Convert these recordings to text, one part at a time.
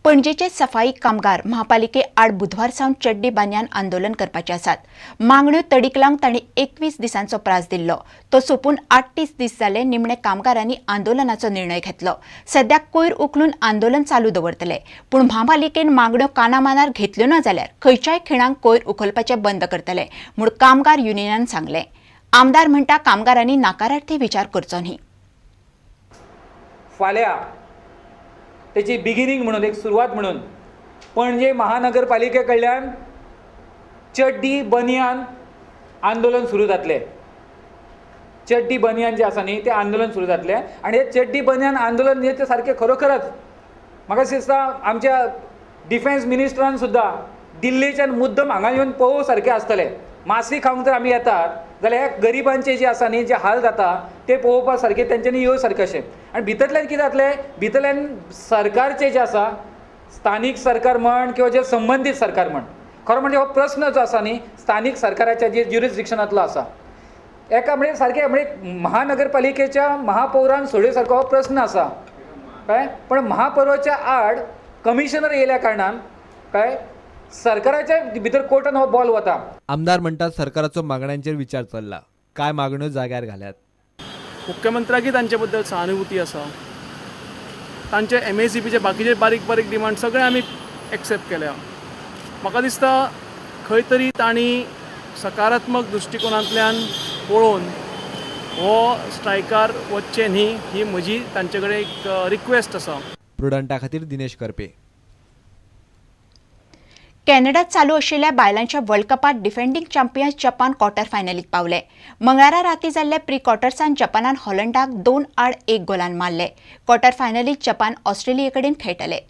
पणजेचे सफाई कामगार महापालिके आड बुधवार सावन चड्डी बानयान आंदोलन करपाचे आसात. मागण्यो तडीक लावंक तांणी 21 दिसांचो प्रास दिल्लो. तो सोंपून 38 दीस जाले. निमणे कामगारांनी आंदोलनाचो निर्णय घेतलो. सद्याक कोयर उखलून आंदोलन चालू दवरतले, पूण म्हापालिकेन मागण्यो कानामानार घेतल्यो ना जाल्यार खंयच्याय खिणाक कोयर उखलपाचें बंद करतले म्हूण कामगार युनियनान सांगलें. आमदार म्हणटा कामगारांनी नाकारार्थी विचार करचो न्ही. फाल्यां तेची बिगिनींग म्हणून एक सुरवात म्हणून पणजे महानगरपालिके कडल्यान चड्डी बनियान आंदोलन सुरू जातलें. चड्डी बनियान जें आसा न्ही तें आंदोलन सुरू जातलें आनी हें चड्डी बनियान आंदोलन न्ही तें सारकें खरोखरच म्हाका दिसता आमच्या डिफेन्स मिनिस्टरान सुद्दां दिल्लीच्यान मुद्दम हांगा येवन पळोवं सारकें आसतलें. मासी खावंक जर आमी येतात जाल्यार ह्या गरिबांचे जे आसा न्ही जे हाल जाता ते पळोवपा सारकें तेंच्यांनी येवं सारकें अशें. आनी भितरल्यान कितें जातलें, भितरल्यान सरकारचें जें आसा स्थानीक सरकार म्हण किंवा जे संबंदीत सरकार म्हण, खरो म्हणजे हो प्रस्न जो आसा न्ही स्थानीक सरकाराच्या जे ज्युरिसडिक्शनांतलो आसा, एका म्हणजे सारकें म्हणजे महानगरपालिकेच्या महापौरान सोडय सारको हो प्रस्न आसा काय, पण महापौराच्या आड कमिशनर येयल्या कारणान काय सरकाराच्या भितर कोर्टान हो बॉल वता. आमदार म्हणटात सरकाराचो मागण्यांचेर विचार चल्ला, काय मागण्यो जाग्यार घाल्यात. मुख्यमंत्र्याकय तांचे बद्दल सहानुभूती आसा. तांचे MACPचे बाकीचे बारीक बारीक डिमांड सगळे आमी एक्सेप्ट केल्या. म्हाका दिसता खंय तरी तांणी सकारात्मक दृश्टिकोनांतल्यान पळोवन हो स्ट्रायकार वचचें न्ही ही म्हजी तांचे कडेन एक रिक्वेस्ट आसा. प्रुडंटा खातीर दिनेश करपे. कॅनडात चालू आशिल्ल्या बायलांच्या वर्ल्ड कपात डिफेंडिंग चॅम्पियन्स जपान क्वॉर्टर फायनलीत पावले. मंगळारा राती जाल्ल्या प्री क्वॉर्टर्सान जपानान हॉलंडाक 2-1 गोलान मारले. क्वॉर्टर फायनलीत जपान ऑस्ट्रेलिये कडेन खेळटले.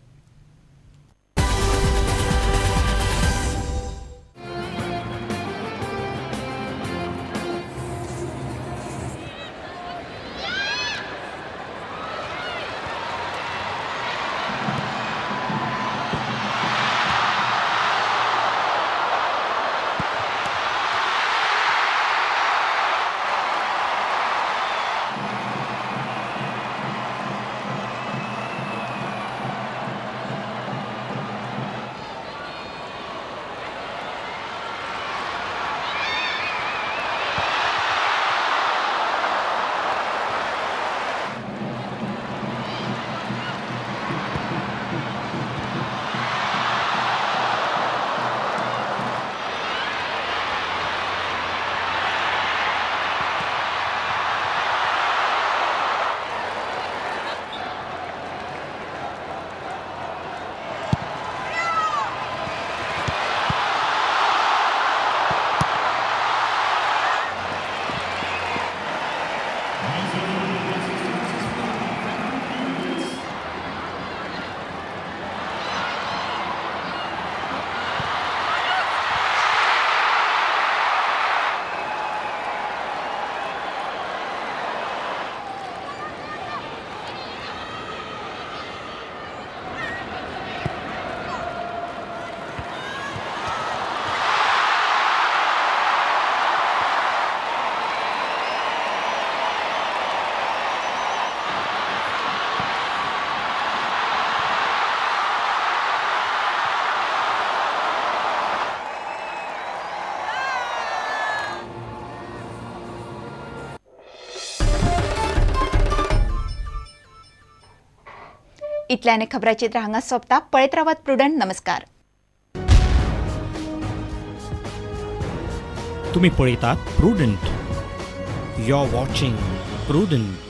इतल्याने खबराचित्र हांगा सोंपता. पळयत रावात प्रुडंट. नमस्कार. तुम्ही पळयतात Prudent. You are watching Prudent.